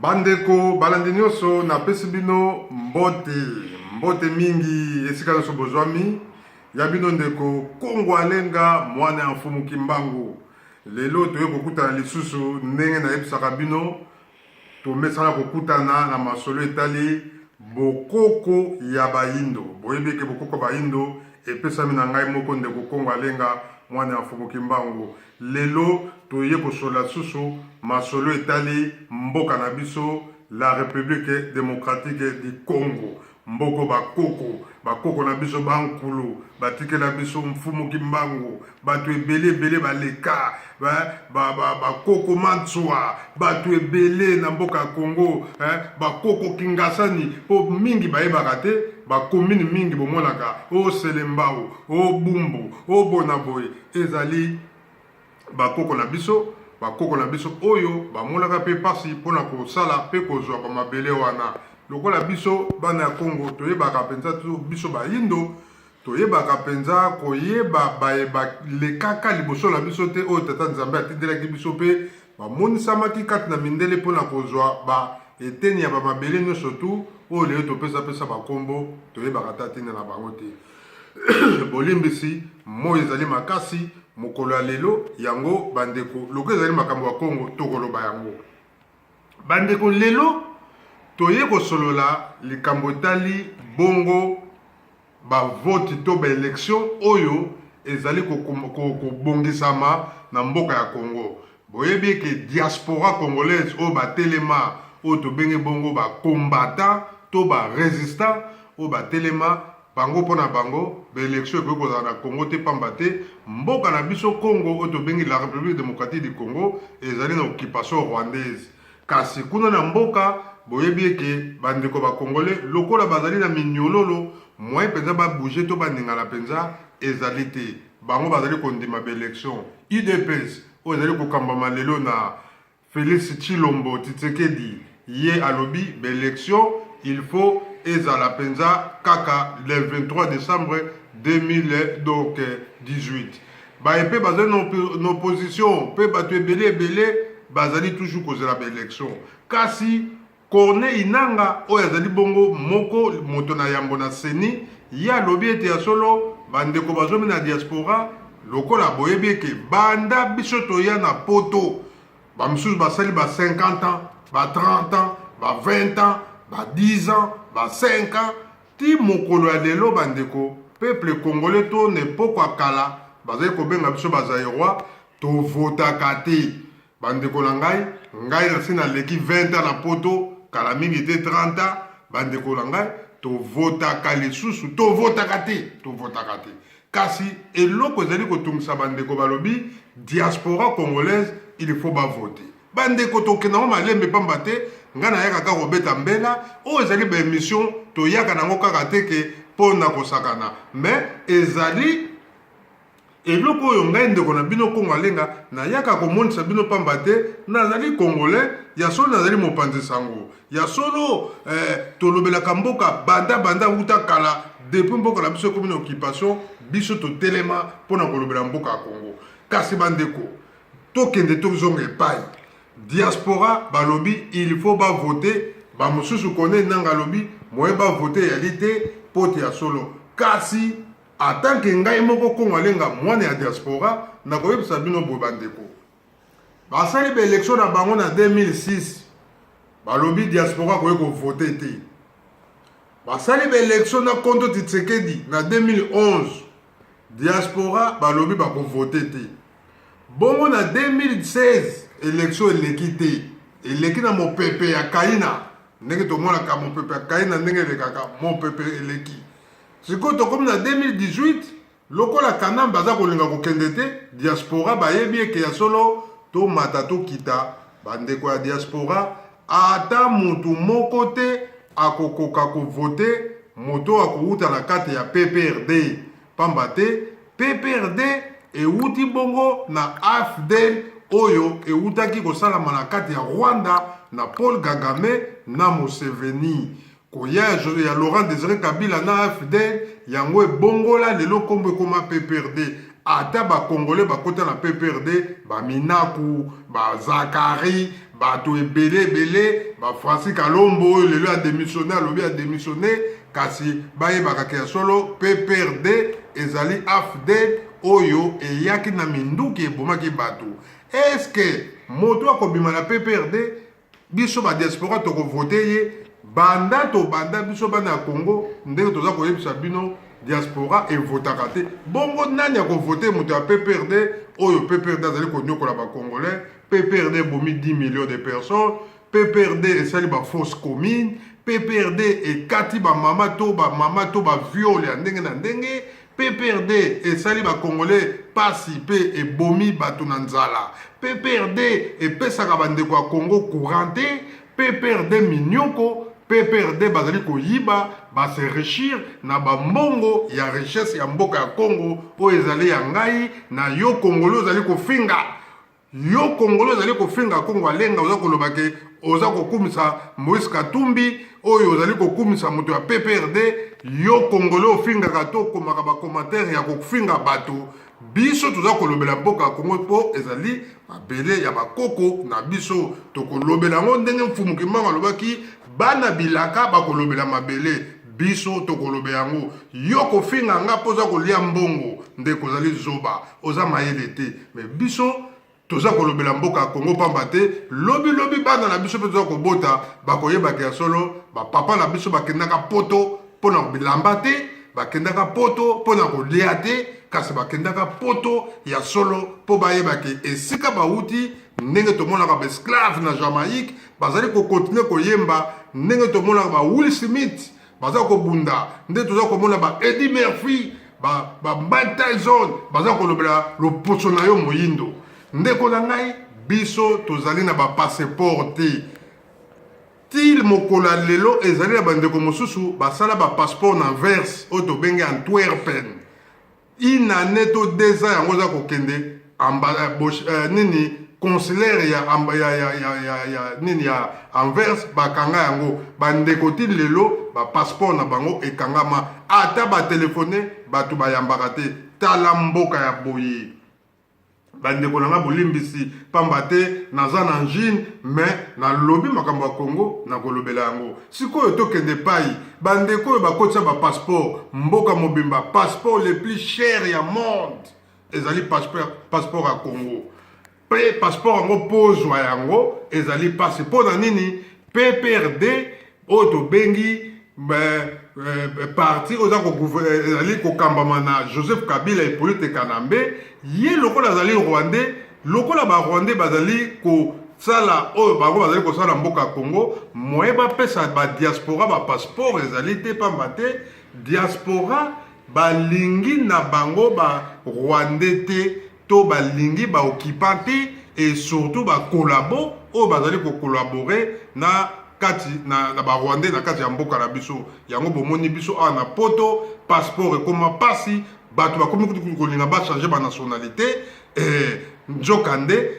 Bandeko balandi nyonso, napesi bino mbote, mbote mingi esika nyonso bozwami. Ya bino ndeko Kongo Alenga, mwana ya Mfumu Kimbangu. Lelo toye kokutana lisusu ndenge nayebisaka bino, tomesana kokutana na masolo etali bokoko ya bayindo. Boyebi eke bokoko ya bayindo epesami na ngai moko ndeko Kongo Alenga, mwana ya Mfumu Kimbangu. Lelo toye kosolola lisusu masolo etali mboka na biso la Republique Democratique du Congo. Mboko ba koko, ba koko na biso ba nkulu batikela biso Mfumu Kimbangu, bato ebele ebele baleka, ba, ba, ba, ba koko Mansua, bato ebele na mboka ya Congo, eh, ba koko Kingasani, po mingi bayebaka te, ba commune mingi bomonaka o Selembao, o Bumbu, o bona boye, ezali bakoko na biso, bakoko na biso oyo bamonaka mpe mpasi mpo na kosala mpe kozwa bamabele wana. Lokola biso bana ya Kongo toyebaka mpenza, biso bayindo toyebaka mpenza koyeba baye balekaka liboso na biso te, oyo Tata Nzambe atindelaki biso mpe bamonisamaki kati na mindele mpo na kozwa ba eteni ya bamabele nyonso tu oyo lelo topesapesa bakombo, toyebaka ata ntina na bango te. Bolimbisi, moi ezali makasi mokolo ya lelo yango bandeko, lokola ezali makambo ya Kongo tokoloba yango. Bandeko, lelo toye kosolola likambo etali bongo bavoti to baelection oyo ezali kobongisama na mboka ya Kongo. Boyebi eke diaspora congolaise oyo batelema, oyo tobenge bongo ba combattants to ba resistants oyo batelema bango mpo na bango ba election ekoki kozala na Congo te, pamba te mboka na biso Congo oyo tobengi la Republique Democratique du Congo ezali na occupation rwandaise. Kasi kuna na mboka boyebi eke bandeko ba congolais lokola bazali na minyololo, moyen mpenza ba bouger to baningana mpenza ezali te. Bango bazali kondima ba election. Udps oyo ezali kokambama lelo na Felix Tshilombo Tshisekedi, ye alobi ba election il faut ezala penza kaka le 23 decembre 2018. Baye pe bazali na opposition pe bato ebele ebele bazali toujours kozela ba election. Kasi Corneille Nanga oyo azali bongo moko moto na yambo na ceni, ye alobi ete ya solo bandeko bazwami na diaspora lokola boyebi eke banda biso toya na poto ba misusu basali ba 50 ans, ba 30 ans, ba 20 ans, ba 10 ans, ba 5 ans ti mokolo ya lelo bandeko peuple congolais to na epoko ya kala bazali kobenga biso ba Zaïrois tovotaka te. Bandeko na ngai, ngai nasi naleki 20 ans na poto, kala mingi te 30 ans, bandeko na ngai, tovotaka lisusu, tovotaka te, tovotaka te. Kasi eloko ezali kotungisa bandeko balobi diaspora congolaise il faut ba voter. Bandeko tokenda ngo malembe pamba te ngai nayaka kaka kobeta mbela, oyo ezali ba emission toyaka nango kaka te ke mpo na kosakana, mais ezali Eloko oyo ngai ndeko na bino Kongo Alenga nayaka komonisa bino pamba te nazali Congolais ya solo, nazali mopanzi sango ya solo. Tolobelaka mboka banda banda wuta kala, depuis mboka na biso ekomi na occupation, biso totelema mpo na kolobela mboka ya Congo. Kasi bandeko, tokende tozonga epai diaspora balobi il faut ba voter, ba mosusu Corneille Nangaa alobi moyen ba voter eyali te mpo te ya solo. Kasi En tant que ngai moko Kongo Alenga mwana ya diaspora, nakoyebisa bino boye bandeko. Basali ba election na bango na 2006, balobi diaspora akoki ko voter te. Basali ba election na Konto Tshisekedi na 2011, diaspora balobi bako voter te. Bongo na 2016 election eleki te, eleki na mopepe ya Kaina, ndenge tomonaka mopepe ya Kaina ndenge elekaka, mopepe eleki. Sikoyo tokomi na 2018, lokola Kanambe aza kolinga kokende te, diaspora bayebi eke ya solo tomata tokita, bandeko ya diaspora ata mutu moko te akokoka ko voter moto oyo akowuta na kati ya PPRD, pamba te PPRD ewuti bongo na AFDL oyo ewutaki kosalama na kati ya Rwanda na Paul Kagame na Museveni. Koya ya Laurent Desire Kabila na AFDL yango ebongola lelo kombo ekoma PPRD. Ata ba Congolais bakota na PPRD, ba Minaku, ba Zakari, Bato ebele ebele, ba Francis Kalombo oyo lelo a demissionne, alobi a demissionne, kasi bayebaka ke ya solo PPRD ezali AFDL oyo eyaki na minduki ebomaki bato. Est-ce que moto akobima na PPRD, biso ba diaspora toko vote ye? Banda tobanda biso bana ya Congo ndenge toza koyebisa bino, diaspora evotaka te. Bongo nani akovote moto ya PPRD oyo PPRD azali konyokola ba Congolais? PPRD ebomi 10 millions de personnes, PPRD esali ba fausses communes, PPRD ekati ba mama to ba mama to ba viol ya ndenge na ndenge, PPRD esali ba Congolais pasi pe ebomi bato na nzala, PPRD epesaka ba ndeko ya Congo courant te, PPRD minioko, PPRD bazali koyiba, ba s'enrichir na ba mbongo ya richesse ya mboka ya Congo oyo ezali ya ngai na yo Congolais ozali kofinga. Yo Congolais ozali kofinga Kongo Alenga, oza koloba ke oza kokumisa Moïse Katumbi, oyo ozali kokumisa moto ya PPRD. Yo Congolais ofingaka to okomaka ba commentaire ya kofinga bato. Biso toza kolobela mboka ya Congo mpo ezali mabele ya bakoko na biso. Tokolobela yango ndenge Mfumu Kimbangu alobaki, bana bilaka bakolobela mabele. Biso tokolobela yango. Yo kofinga nga mpo oza kolia mbongo, ndeko ozali zoba. Oza mayele te, mais biso toza kolobela mboka ya Congo pamba te lobi lobi bana na biso pe toza kobota bakoyebaka ya solo ba papa na biso bakendaka poto pona bilamba te, bakendaka poto pona kolia te, kasi bakendaka poto ya solo po bayeba ke esika bawuti, ndenge tomonaka ba esclave na Jamaïque bazali ko continuer koyemba, ndenge tomonaka ba Will Smith baza kobunda, nde toza komona ba Eddie Murphy, ba, ba Mike Tyson baza kolobela loposo na yo moyindo. Ndeko na ngai, biso tozali na ba passeport te ti mokolo ya lelo. Ezali na bandeko mosusu basala ba passeport na Anvers oyo tobengi Antwerpen, une année to 2 ans yango oza kokende amba, nini consulaire ya, ya, ya, ya, ya, ya, nini ya Anvers, bakanga yango. Bandeko ti lelo bapasseport na bango ekangama, ata batelefone bato bayambaka te. Tala mboka ya boye. Bandeko na nga, bolimbisi pamba te naza na angine, mais nalobi makambo ya Congo, nakolobela yango. Sikoyo tokende epai bandeko oyo bakotisa bapasseport mboka mobimba. Passeport le plus cher ya monde ezali passeport ya Congo, mpe passeport yango mpo ozwa yango ezali mpasi. Mpo na nini? PPRD oyo tobengi parti oyo ezali kokambama na Joseph Kabila, Hippolyte Kanambe, ye lokola azali Rwandais, lokola Barwandais bazali kosala oyo bango bazali kosala mboka ya Congo, moye bapesa badiaspora bapasseport ezali te, pamba te diaspora balingi na bango Barwandais te, to balingi baoccupant te, et surtout bacollabo oyo bazali kocollaborer na kati na Barwandais na kati ya mboka na biso. Yango bomoni biso awa na Poto, passeport ekoma mpasi, bato bakomi kutu kolinga bachange banationalité. Nzokande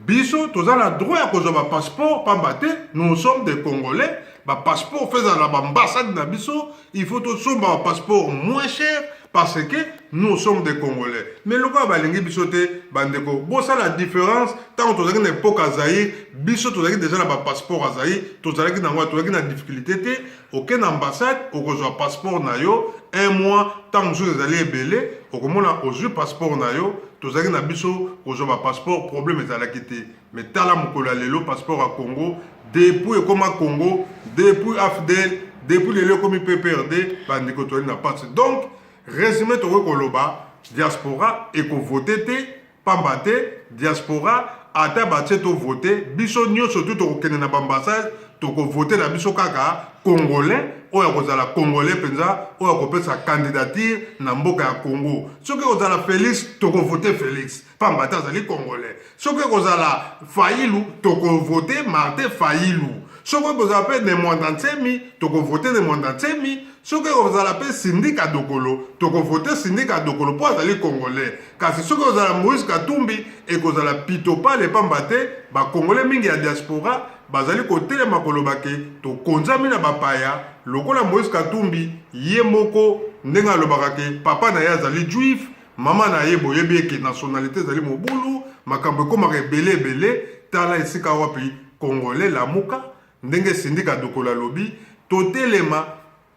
biso toza na droit ya kozwa bapasseport, pamba te nous sommes des Congolais. Bapasseport faut ezala na baambassade na biso, il faut tosomba bapasseport moins cher parce que nous sommes des Congolais. Mais lokola balingi biso te, bandeko, bosala différence. Ntango tozalaki na époque ya Zaïre, biso tozalaki déjà na bapasseport ya Zaïre, tozalaki nango, tozalaki na difficulté te. Oke na ambassade, okozwa passeport na yo un mois, ntango mosusu ezali ebele, okomona ozwi passeport na yo. Tozalaki na biso kozwa bapasseport, problème ezalaki te. Mais tala mokolo ya lelo, passeport ya Congo, depuis ekoma Congo, depuis AFDL, depuis lelo ekomi PPRD, bandeko, tozali na mpasi. Donc résumé, tokoki koloba diaspora ekovote te, pamba te diaspora ata batie tovote, biso nyonso tu tokokende na baambassade, tokovote na biso kaka Congolais oyo akozala Congolais mpenza, oyo akopesa candidature na mboka ya Congo. Soki ekozala Félix, tokovote Félix, pamba te azali Congolais. Soki ekozala Fayulu, tokovote Martin Fayulu. Soki ekozala mpe Ne Mwanda Nsemi, tokovote Ne Mwanda Nsemi. Soki ekozala mpe Sindika Dokolo, tokovote Sindika Dokolo mpo azali Congolais. Kasi soki ekozala Moïse Katumbi, ekozala pitopale, pamba te Bacongolais mingi ya diaspora bazali kotelema koloba ke tokonzami na bapaya, lokola Moïse Katumbi ye moko ndenge alobaka ke papa na ye azali juif, mama na ye boyebi eke nationalité ezali mobulu, makambo ekomaka ebele ebele. Tala esika wapi. Congolais lamuka, ndenge Sindika Dokolo alobi, totelema.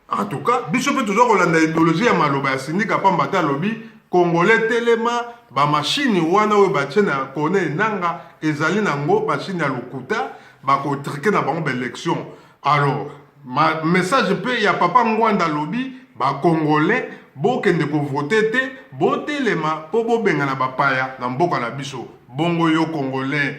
En tout cas, biso mpe toza kolanda ideologie ya maloba ya Sindika, pamba te alobi Congolais telema, ba machine wana oyo batie na Corneille Nangaa ezali nango machine ya lokuta, bakotrike na bango ba election. Alors, ma message mpe ya papa Ngwanda alobi ba Congolais bokende kovote te, botelema mpo bobengana bapaya na mboka na biso. Bongo yo Congolais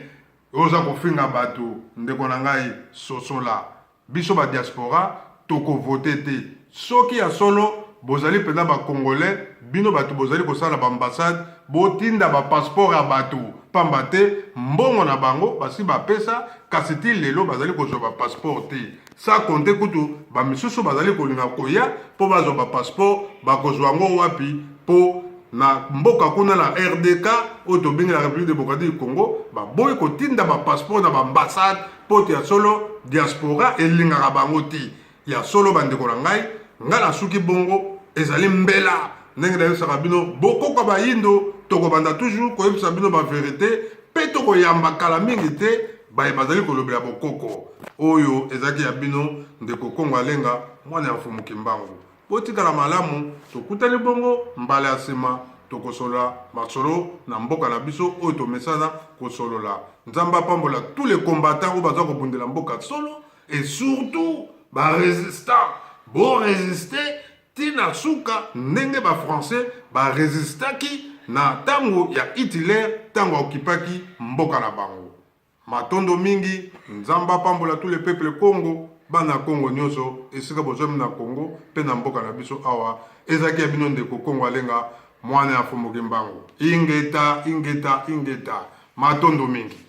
oza kofinga bato, ndeko na ngai, sosola. Biso ba diaspora toko voter te. Soki ya solo bozali penza ba congolais, bino batu bozali kosala na ba ambassade, botinda ba passeport ya batu pamba te mbongo na bango basi bapesa kasi ti lelo bazali kozua ba passeport te. Sans compter kutu ba misusu bazali kolinga koya po bazua ba passeport, bakozua yango wapi po na mboka kuna na RDK oyo tobengi la Republique Democratique du Congo baboyi kotinda ba passeport na ba ambassade mpo te ya solo diaspora elingaka bango te. Ya solo bandeko na ngai, ngai nasuki bongo, ezali mbela ndenge nayebisaka bino bokoko bayindo, tokobanda toujours koyebisa bino ba verite mpe tokoyamba kala mingi te baye bazali kolobela bokoko oyo ezalaki ya bino ndeko Kongo Alenga mwana ya Mfumu Kimbangu. Botikala malamu, tokutani bongo mbala ya sima tokosolola masolo na mboka na biso oyo tomesana kosolola. Nzambe apambola tous les combattants oyo baza kobundela mboka solo et surtout ba resistants. Bo resister ti na suka ndenge ba français ba resistaki na tango ya Hitler tango a occupaki mboka na bango. Matondo mingi, Nzambe apambola tous les peuples Kongo, bana Kongo nyonso esika bozwami na Kongo pe na mboka na biso awa. Ezalaki ya bino ndeko Kongo Alenga, mwana ya Mfumu Kimbangu. Ingeta, ingeta, ingeta. Matondo mingi.